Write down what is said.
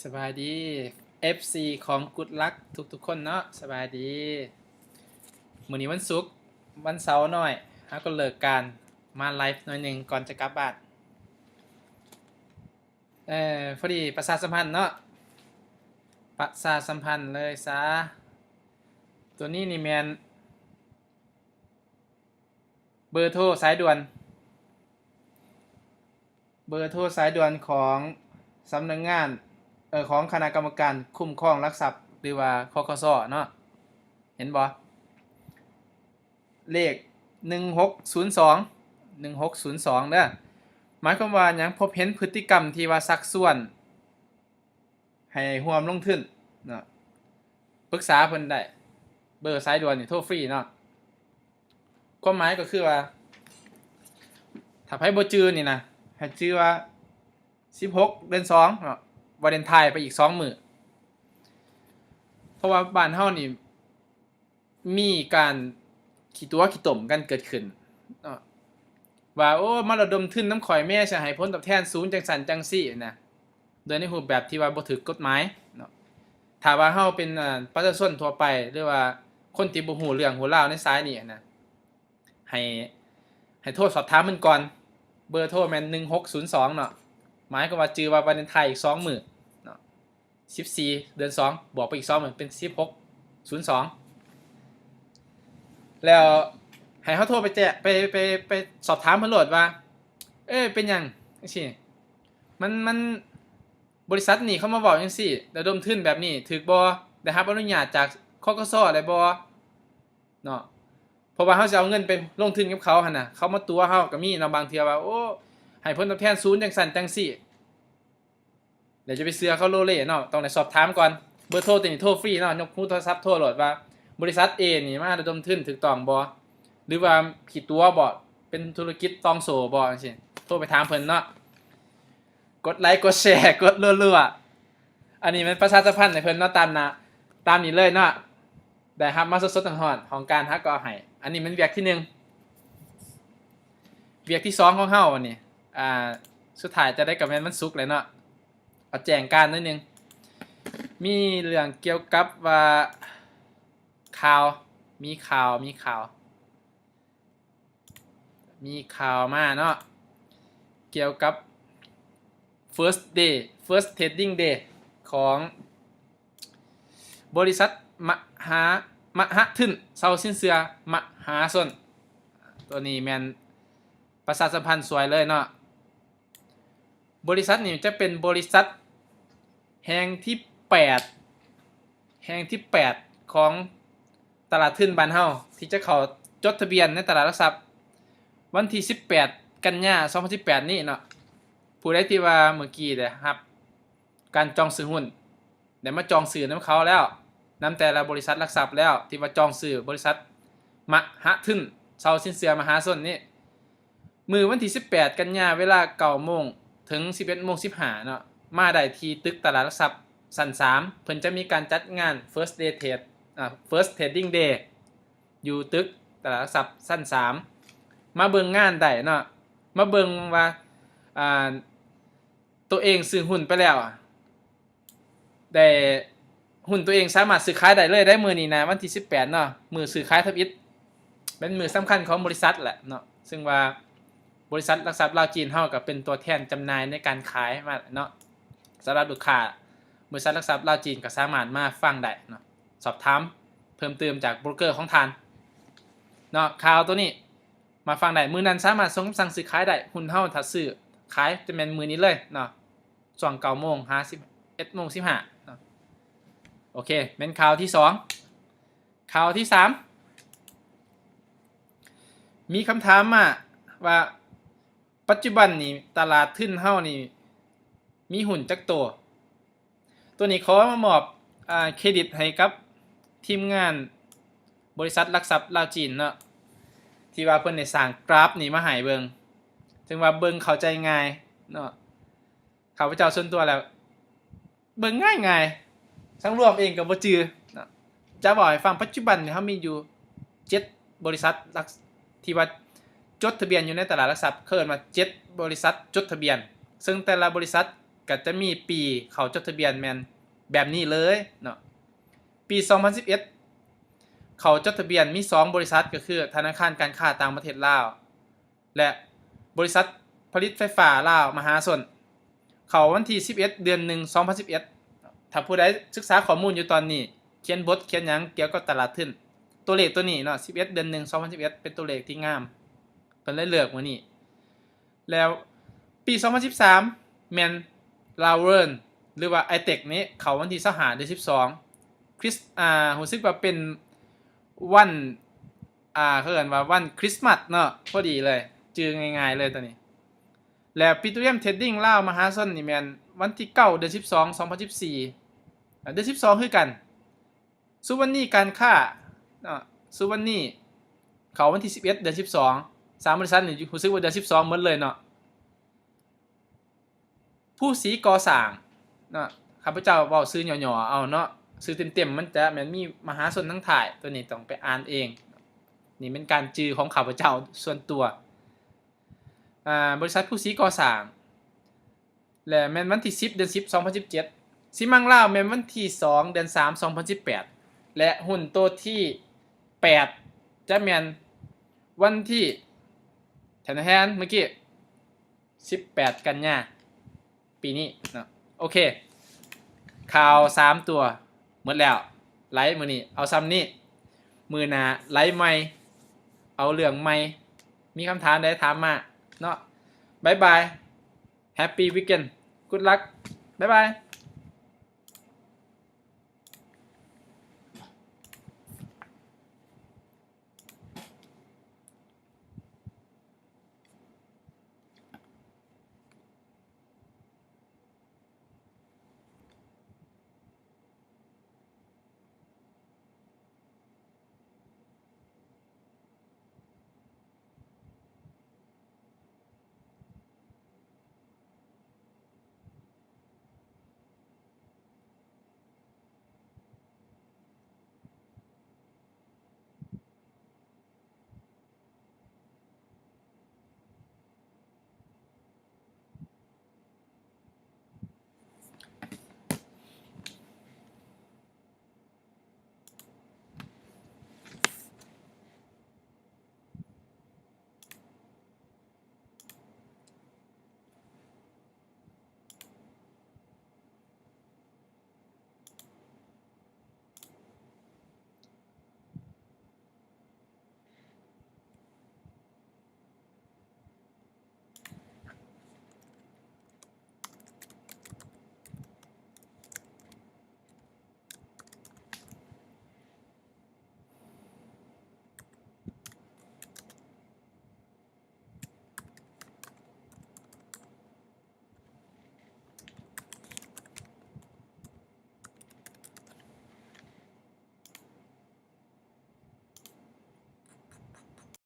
ສະບາຍດີ ເອັຟຊີ ຂອງ Good Luck ທຸກໆຄົນເນາະ. ສະບາຍດີ. ມື້ນີ້ວັນສຸກ ວັນເສົານ້ອຍ ເຮົາກໍເລີກການມາໄລຟ໌ໜ້ອຍໜຶ່ງກ່ອນຈະກັບບ້ານ. ເອີ ພໍດີປະຊາສຳພັນເນາະ ປະຊາສຳພັນເລີຍຊະ. ໂຕນີ້ນີ້ແມ່ນເບີໂທສາຍດ່ວນ ເບີໂທສາຍດ່ວນຂອງສຳນັກງານ ເອີ ຂອງຄະນະກຳມະການຄຸ້ມຄອງຫຼັກຊັບ ຫຼືວ່າ ຄຄສ ເນາະ ເຫັນບໍ່? ເລກໜຶ່ງຫົກສູນສອງ ໜຶ່ງຫົກສູນສອງເດີ. ໝາຍຄວາມວ່າຫຍັງ? ພົບເຫັນພຶດຕິກຳທີ່ວ່າຊັກຊວນໃຫ້ຮ່ວມລົງທຶນເນາະ ປຶກສາເພິ່ນໄດ້ ເບີສາຍດ່ວນນີ້ໂທຟຣີເນາະ. ຄວາມໝາຍກໍຄືວ່າ ຖ້າໃຜບໍ່ຈື່ນີ້ນະ ໃຫ້ຈື່ວ່າສິບຫົກເດືອນສອງເນາະ ວາເລັນທາຍໄປອີກສອງມື້. ເພາະວ່າບ້ານເຮົານີ້ມີການຂີ້ຕົວະຂີ້ຕົມກັນເກີດຂຶ້ນເນາະ ວ່າ ໂອ້ ມາລະດົມທຶນນຳຂ້ອຍແມ້ ຊິໃຫ້ຜົນຕອບແທນສູງ ຈັ່ງຊັ້ນຈັ່ງຊີ້ນະ ໂດຍໃນຮູບແບບທີ່ວ່າບໍ່ຖືກກົດໝາຍເນາະ. ຖ້າວ່າເຮົາເປັນ ເອີ ປະຊາຊົນທົ່ວໄປ ຫຼືວ່າຄົນທີ່ບໍ່ຮູ້ເລື່ອງຮູ້ລາວໃນສາຍນີ້ນະ ໃຫ້ ໃຫ້ໂທສອບຖາມເພິ່ນກ່ອນ. ເບີໂທແມ່ນໜຶ່ງຫົກສູນສອງເນາະ ໝາຍຄວາມວ່າຈື່ວ່າວາເລັນທາຍອີກສອງມື້ເນາະ ສິບສີ່ເດືອນສອງ ບວກໄປອີກສອງມື້ເປັນສິບຫົກສູນສອງ ແລ້ວໃຫ້ເຮົາໂທໄປແຈ້ງ ໄປ ໄປ ໄປສອບຖາມເພິ່ນໂລດວ່າ ເອີ ເປັນຫຍັງຈັ່ງຊີ້ ມັນ ມັນ ບໍລິສັດນີ້ເຂົາມາເວົ້າຈັ່ງຊີ້ ລະດົມທຶນແບບນີ້ຖືກບໍ່? ໄດ້ຮັບອະນຸຍາດຈາກ ຄກສ ແລ້ວບໍ່? ເນາະ ເພາະວ່າເຮົາຊິເອົາເງິນໄປລົງທຶນກັບເຂົາຫັ້ນນະ ເຂົາມາຕົວະເຮົາກໍມີເນາະ. ບາງເທື່ອວ່າ ໂອ້ ໃຫ້ຜົນຕອບແທນສູງ ຈັ່ງຊັ້ນຈັ່ງຊີ້ ແລ້ວຈະໄປເຊື່ອເຂົາໂລເລເນາະ ຕ້ອງໄດ້ສອບຖາມກ່ອນ. ເບີໂທໂຕນີ້ໂທຟຣີເນາະ ຍົກຫູໂທລະສັບໂທໂລດວ່າ ບໍລິສັດ A ນີ້ມາລະດົມທຶນຖືກຕ້ອງບໍ່ ຫຼືວ່າຂີ້ຕົວະບໍ່ ເປັນທຸລະກິດຕ່ອງໂສ້ບໍ່ ຈັ່ງຊີ້ ໂທໄປຖາມເພິ່ນເນາະ. ກົດໄລ ກົດແຊ ກົດລົວໆ. ອັນນີ້ແມ່ນປະຊາສຳພັນໃຫ້ເພິ່ນເນາະ ຕາມໜ້າ ຕາມນີ້ເລີຍເນາະ ໄດ້ຮັບມາສົດໆຮ້ອນໆ ຫ້ອງການເຮົາກໍເອົາໃຫ້. ອັນນີ້ແມ່ນວຽກທີໜຶ່ງ. ວຽກທີສອງຂອງເຮົານີ້ ອ່າ ສຸດທ້າຍຈະໄດ້ກໍແມ່ນວັນສຸກແຫຼະເນາະ ເອົາແຈ້ງການໜ້ອຍໜຶ່ງ. ມີເລື່ອງກ່ຽວກັບວ່າ ຂ່າວ ມີຂ່າວ ມີຂ່າວ ມີຂ່າວມາເນາະ ກ່ຽວກັບ First Day First Trading Day ຂອງບໍລິສັດມະຫາ ມະຫະທຶນເຊົ່າສິນເຊື່ອມະຫາຊົນ. ໂຕນີ້ແມ່ນປະຊາສຳພັນສວຍເລີຍເນາະ. ບໍລິສັດນີ້ຈະເປັນບໍລິສັດແຫ່ງທີແປດ ແຫ່ງທີແປດຂອງຕະຫຼາດທຶນບ້ານເຮົາ ທີ່ຈະເຂົ້າຈົດທະບຽນໃນຕະຫຼາດຫຼັກຊັບ ວັນທີສິບແປດກັນຍາ ສອງພັນສິບແປດນີ້ເນາະ. ຜູ້ໃດທີ່ວ່າເມື່ອກີ້ໄດ້ຮັບການຈອງຊື້ຫຸ້ນ ໄດ້ມາຈອງຊື້ນຳເຂົາແລ້ວ ນຳແຕ່ລະບໍລິສັດຫຼັກຊັບແລ້ວ ທີ່ວ່າຈອງຊື້ບໍລິສັດມະຫະທຶນເຊົ່າສິນເຊື່ອມະຫາຊົນນີ້ ມື້ວັນທີສິບແປດກັນຍາ ເວລາເກົ້າໂມງເຖິງສິບເອັດໂມງສິບຫ້າເນາະ ມາໄດ້ທີ່ຕຶກຕະຫຼາດຫຼັກຊັບຊັ້ນສາມ ເພິ່ນຈະມີການຈັດງານ First Day Trade ອ່າ First Trading Day ຢູ່ຕຶກຕະຫຼາດຫຼັກຊັບຊັ້ນສາມ ມາເບິ່ງງານໄດ້ເນາະ ມາເບິ່ງວ່າ ອ່າ ໂຕເອງຊື້ຫຸ້ນໄປແລ້ວ ໄດ້ຫຸ້ນໂຕເອງສາມາດຊື້ຂາຍໄດ້ເລີຍໄດ໋ ມື້ນີ້ນະ ວັນທີສິບແປດເນາະ ມື້ຊື້ຂາຍທຳອິດ ເປັນມື້ສຳຄັນຂອງບໍລິສັດແຫຼະເນາະ ເຊິ່ງວ່າບໍລິສັດຫຼັກຊັບລາວຈີນເຮົາກໍເປັນຕົວແທນຈຳໜ່າຍໃນການຂາຍມາເນາະ. ສຳລັບລູກຄ້າບໍລິສັດຫຼັກຊັບລາວຈີນກໍສາມາດມາຟັງໄດ້ເນາະ ສອບຖາມເພີ່ມເຕີມຈາກໂບຣກເກີຂອງທ່ານເນາະ. ຂ່າວໂຕນີ້ມາຟັງໄດ້ ມື້ນັ້ນສາມາດສົ່ງຄຳສັ່ງຊື້ຂາຍໄດ້ ຫຸ້ນເຮົາຖ້າຊື້ຂາຍຈະແມ່ນມື້ນີ້ເລີຍເນາະ ຊ່ວງເກົ້າໂມງຫາສິບເອັດໂມງສິບຫ້າເນາະ. ໂອເຄ ແມ່ນຂ່າວທີສອງ. ຂ່າວທີສາມ ມີຄຳຖາມມາວ່າ ປັດຈຸບັນນີ້ຕະຫຼາດທຶນເຮົານີ້ມີຫຸ້ນຈັກໂຕ? ໂຕນີ້ຂໍມາມອບ ອ່າ ເຄຣດິດໃຫ້ກັບທີມງານບໍລິສັດຫຼັກຊັບລາວຈີນເນາະ ທີ່ວ່າເພິ່ນໄດ້ສ້າງກຣາຟນີ້ມາໃຫ້ເບິ່ງ ເຊິ່ງວ່າເບິ່ງເຂົ້າໃຈງ່າຍເນາະ. ຂ້າພະເຈົ້າສ່ວນຕົວແລ້ວ ເບິ່ງງ່າຍໆ ສັງລວມເອງກໍບໍ່ຈື່ເນາະ. ຈະເວົ້າໃຫ້ຟັງ ປັດຈຸບັນນີ້ເຮົາມີຢູ່ເຈັດບໍລິສັດຫຼັກ ທີ່ວ່າຈົດທະບຽນຢູ່ໃນຕະຫຼາດຫຼັກຊັບ ເຂົາເອີ້ນວ່າເຈັດບໍລິສັດຈົດທະບຽນ ເຊິ່ງແຕ່ລະບໍລິສັດ ກໍຈະມີປີເຂົາຈົດທະບຽນແມ່ນແບບນີ້ເລີຍເນາະ. ປີສອງພັນສິບເອັດ ເຂົາຈົດທະບຽນມີສອງບໍລິສັດ ກໍຄືທະນາຄານການຄ້າຕ່າງປະເທດລາວ ແລະ ບໍລິສັດຜະລິດໄຟຟ້າລາວມະຫາຊົນ ເຂົ້າວັນທີສິບເອັດ ເດືອນໜຶ່ງ ສອງພັນສິບເອັດ. ຖ້າຜູ້ໃດສຶກສາຂໍ້ມູນຢູ່ຕອນນີ້ ຂຽນບົດຂຽນຫຍັງກ່ຽວກັບຕະຫຼາດທຶນ ຕົວເລກຕົວນີ້ເນາະ ສິບເອັດ ເດືອນໜຶ່ງ ສອງພັນສິບເອັດ ເປັນຕົວເລກທີ່ງາມ ເພິ່ນເລີຍເລືອກມື້ນີ້. ແລ້ວປີສອງພັນສິບສາມ ແມ່ນ Laverne ຫຼືວ່າ Itek ນີ້ເຂົ້າວັນທີຊາວຫ້າ ເດືອນສິບສອງ ຄຣິສ ອ່າ ຮູ້ສຶກວ່າເປັນວັນ ອ່າ ເຂົາເອີ້ນວ່າວັນຄຣິສມາສເນາະ ພໍດີເລີຍ ຈື່ງ່າຍໆເລີຍຕົວນີ້. ແລ້ວ Petroleum Trading ລາວມະຫາຊົນນີ້ແມ່ນວັນທີເກົ້າ ເດືອນສິບສອງ ສອງພັນສິບສີ່ ເດືອນສິບສອງຄືກັນ. ສຸວັນນີການຄ້າເນາະ ສຸວັນນີ ເຂົ້າວັນທີສິບເອັດ ເດືອນສິບສອງ ສາມບໍລິສັດນີ້ຮູ້ສຶກວ່າເດືອນສິບສອງໝົດເລີຍເນາະ. ພູສີກໍ່ສ້າງເນາະ ຂ້າພະເຈົ້າເວົ້າຊື່ຫຍໍ້ໆເອົາເນາະ ຊື່ເຕັມໆມັນຈະແມ່ນມີມະຫາຊົນທາງທ້າຍ ຕົວນີ້ຕ້ອງໄປອ່ານເອງ ນີ້ແມ່ນການຈື່ຂອງຂ້າພະເຈົ້າສ່ວນຕົວ. ອ່າ ບໍລິສັດພູສີກໍ່ສ້າງ ແລະ ແມ່ນວັນທີສິບ ເດືອນສິບ ສອງພັນສິບເຈັດ. ຊີມັງລາວແມ່ນວັນທີສອງ ເດືອນສາມ ສອງພັນສິບແປດ ແລະ ຫຸ້ນໂຕທີແປດ ຈະແມ່ນວັນທີ ແທນໆ ເມື່ອກີ້ ສິບແປດ ກັນຍາ ປີນີ້ເນາະ. ໂອເຄ ຂ່າວສາມຕົວໝົດແລ້ວ ໄລຟ໌ມື້ນີ້ເອົາຊ່ຳນີ້ ມື້ໜ້າໄລຟ໌ໃໝ່ ເອົາເລື່ອງໃໝ່ ມີຄຳຖາມໃດຖາມມາເນາະ. ບາຍບາຍ Happy weekend. Good luck. ບາຍບາຍ.